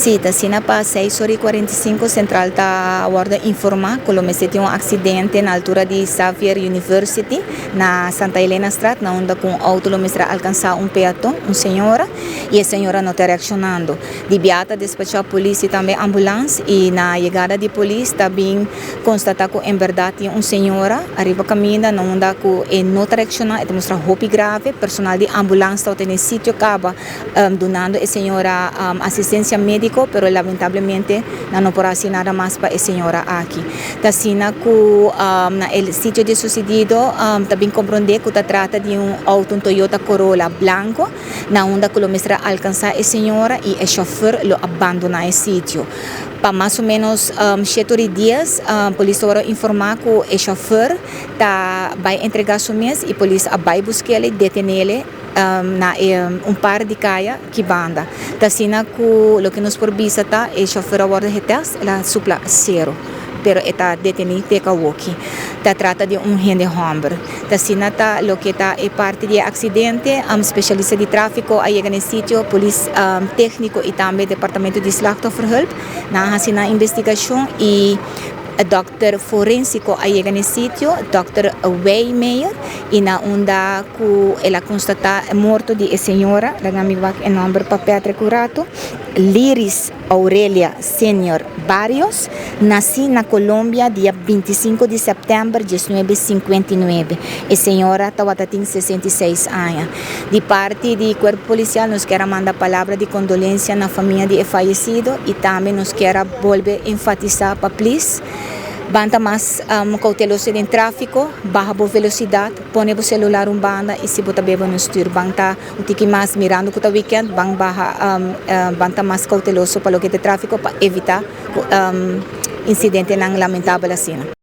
Si, ta asina pa 6 or y 45 central ta wordo informa cu lo mester tin un accidente na altura di Xavier University na Santa Helena Straat, na unda cu un auto lo mester alcansa un peaton, un señora, y e señora no ta reaccionando. Di biaha ta despacha polis y tambe ambulance y na yegada di polis ta bin constata cu en berdad tin un señora ariba caminda na unda cu e no ta reacciona, e ta mustra hopi grave. Personal di ambulance ta na sitio caba dunando e señora asistencia medico, pero lamentablemente no por haci nada mas pa e señora aki. Ta asina cu na e sitio di sucedido ta bin comprende cu ta trata di un auto, un Toyota Corolla blanco, na unda cu lo mester alcansa e señora y e chauffeur lo a bandona e sitio. Pa mas o menos 7 or 10, polis a informa cu e chauffeur ta bay entrega su mes y polis a bay busc'e, detene na un par di caya aki banda. Ta asina cu loke nos por bisa ta e chauffeur a wordo getest, el a supla 0, pero ta deteni te awoki. Ta trata di un hende homber. Ta asina ta loke ta e parti di accidente, specialista di trafico a yega na e sitio, polis tecnico y tambe departamento di slachtofferhulp, nan a haci nan investigacion y dokter forensico a yega na e sitio, Dr. Weymeyer, y na unda cu el a constata morto di señora, laga mi wak e nomber pa Patrick Curato, Liris Aurelia Senior Barrios, naci na Colombia dia 25 di september di 1959. E señora tabatin 66 aña. Di parti di Cuerpo Policial nos kier manda palabra di condolencia na famia di fayecido y tambe nos kier bolbe enfatisa pa please ban ta mas cauteloso den trafico, baha e velocidad, pone e celular un banda y si bo ta bebe, no stuur. Ban ta un tiki mas mirando cu ta weekend, ban baha, ban ta mas cauteloso pa loke ta trafico pa evita incidentenan lamentabel asina.